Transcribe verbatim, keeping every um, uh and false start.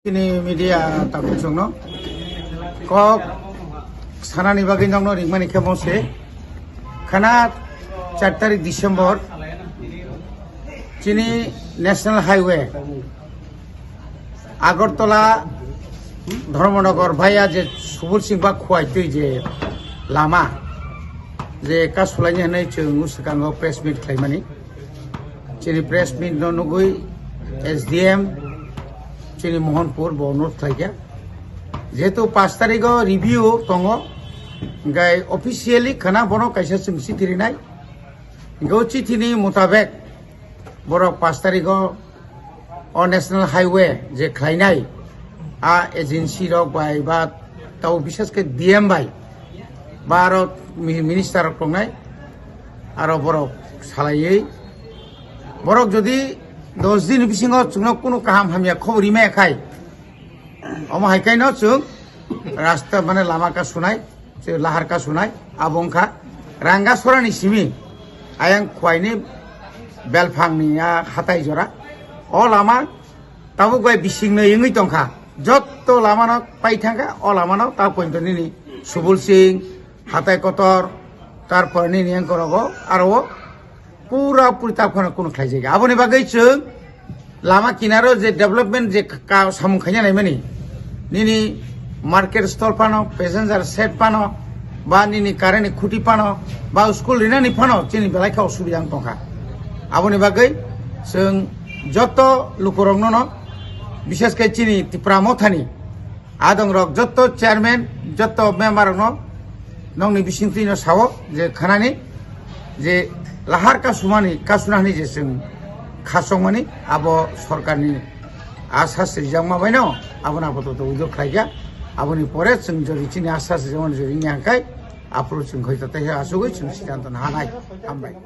Chini media tabuk chwngno kok sanani bagwi nokno ringmani khe mose khana char tarik December chini National Highway Agartala Dharmanagar via je Subul Singh ba Khowai twi je lama je kasulaini hwnwi chwng swkango press meet khlaimani. Chini press meet no nugwi S D M chini Mohanpur bo note khlaikha. Jehetu pash tarigo review tongo, gai officially khana bono kaisa chwng chithi rinai. Go chithi ni mutabek borok pash tarigo o National Highway je khlainai, a agency rok bai ba tau bishes khe D M bai ba aro mi-, minister rok tongnai, aro borok salaiwi borok jodi dos din bisingo chwngno kunu kaham hamya khobor rimaya khai, omo hai kaino chwng rasta mane lama ka sunai, se lahar ka sunai, abo wngkha Rangasorani simi ayang Khwaini belphangni a hatai jora. O lama tabuk bai bisingno wngwi tongkha, jotto lamano pai thangkha, o lamano ta pointo nini Subul Singh, Hatai Kotor, tarpor nini engkorogo aro o pura puri ta phano kunu khlaijak. Aboni bagwi chwng lama kinaro je development je ka samung khaina naimani, nini market stall phano, passenger shed phano, ba nini current ni khuti phano, ba school rinani phano chini belai khe osubida wng tongkha. Aboni bagwi chwng joto lukurokno no, bishes khe chini Tipra Mothani adongrok joto chairman, joto member rokno nokni bisingtwi no sao je khanani je lahar kasumani kasunani je chwng khasongmani abo sorkarni asa swijangma baino abono apato to udo khlaikha. Aboni pore chwng jodi chini asa swijangmani jodi wngya hwnkhe aphuru chwng khoito tei asugwi chwng siddhanto nahanai. Hambai.